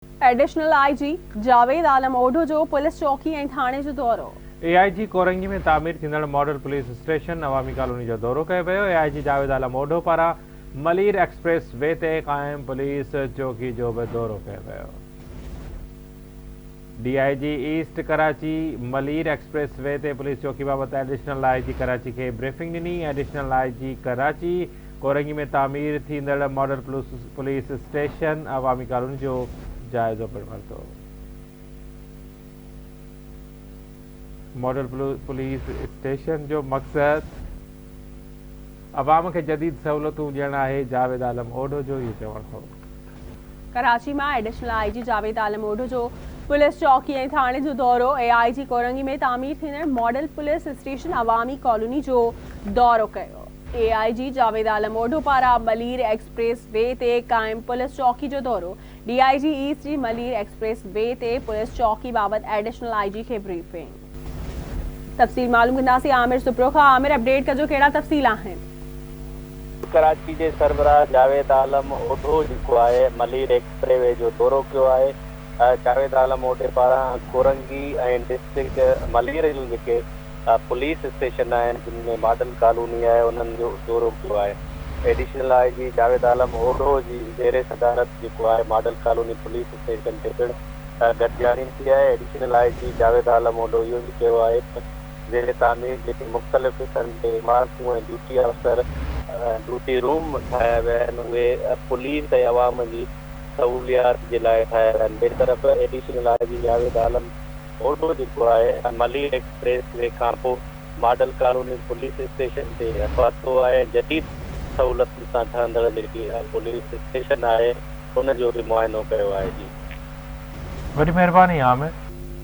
Additional I G Javed Alam Odho جو police چوڪي ۽ ٿاڻي جو دورو. اي آء جي ڪورنگي ۾ تعمير ٿيندڙ ماڊل پوليس اسٽيشن عوامي ڪالوني جو دورو ڪيو ويو، اي آء جي جاويد عالم اوڍو پاران ملير ايڪسپريس وي تي قائم پوليس چوڪي جو به دورو ڪيو ويو. D I G east Karachi Malir expressway تي پوليس چوڪي بابت ايڊيشنل I جي ڪراچي کي بريفنگ ڏني، ايڊيشنل I جي ڪراچي ڪورنگي ۾ تعمير ٿيندڙ ماڊل پوليس اسٽيشن عوامي ڪالوني جو جائزو پڻ ورتو. ماڊل پوليس اسٽيشن جو مقصد عوام کي جديد سهولتون ڏيڻ آهي، جاويد عالم اوڍو جو اهو چوڻ هو. ڪراچي مان additional I G Javed Alam Odho جو پوليس چوڪي ۽ ٿاڻي جو دورو، اي آء جي ڪورنگي ۾ تعمير ٿيندڙ ماڊل پوليس اسٽيشن عوامي ڪالوني جو دورو ڪيو. اي آء جي جاويد عالم اوڍو پاران ملير ايڪسپريس وي تي قائم پوليس چوڪي جو دورو، ڊي I جي ايسٽ جي ملير ايڪسپريس وي تي پوليس چوڪي بابت ايڊيشنل I جي کي بريفنگ. تفصيل معلوم ڪنداسين عامر سپرو کان، عامر اپڊيٽ ڪجو ڪهڙا تفصيل آهن. ڪراچي جي سربراهه جاويد عالم اوڍو جيڪو آهي ملير ايڪسپري وي جو دورو ڪيو آهي، جاويد عالم اوڍي پاران ڪورنگي ۽ ڊسٽرڪٽ ملير جون جيڪي پوليس اسٽيشن آهن جن ۾ ماڊل ڪالوني آهي انهن جو دورو ڪيو آهي. Additional I G Javed Alam Odho جي زير صدارت جيڪو آهي ماڊل ڪالوني پوليس اسٽيشن تي پڻ گڏجاڻي ٿي آهي. Additional I G Javed Alam Odho اهو به چيو آهي ته زير تعمير جيڪي مختلف حصن تي عمارتون ۽ ڊيوٽي آفيسر ڊيوٽي روم ٺاهيا ويا آهن اهي پوليس ۽ عوام جي سهوليات جي لاء ٺاهيا ويا آهن. ٻئي طرف additional I G Javed Alam Odho جيڪو آهي ملير ايڪسپريس وي کانپوء ماڊل ڪالوني پوليس اسٽيشن تي پهتو آهي ۽ جديد سهولتن سان ٺهندڙ جيڪي پوليس اسٽيشن آهي ان جو به معائنو ڪيو آهي جي. وڏي مهرباني عامر.